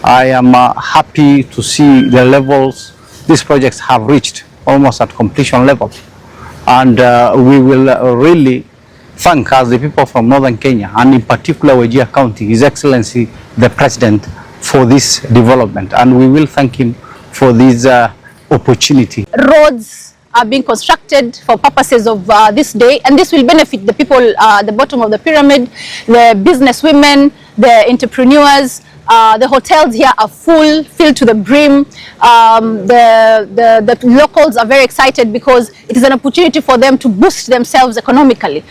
I am happy to see the levels these projects have reached, almost at completion level. And we will really thank as the people from Northern Kenya, and in particular Wajir County, His Excellency the President, for this development. And we will thank him for this opportunity. Roads are being constructed for purposes of this day, and this will benefit the people at the bottom of the pyramid, the business women, the entrepreneurs. The hotels here are filled to the brim. The locals are very excited because it is an opportunity for them to boost themselves economically.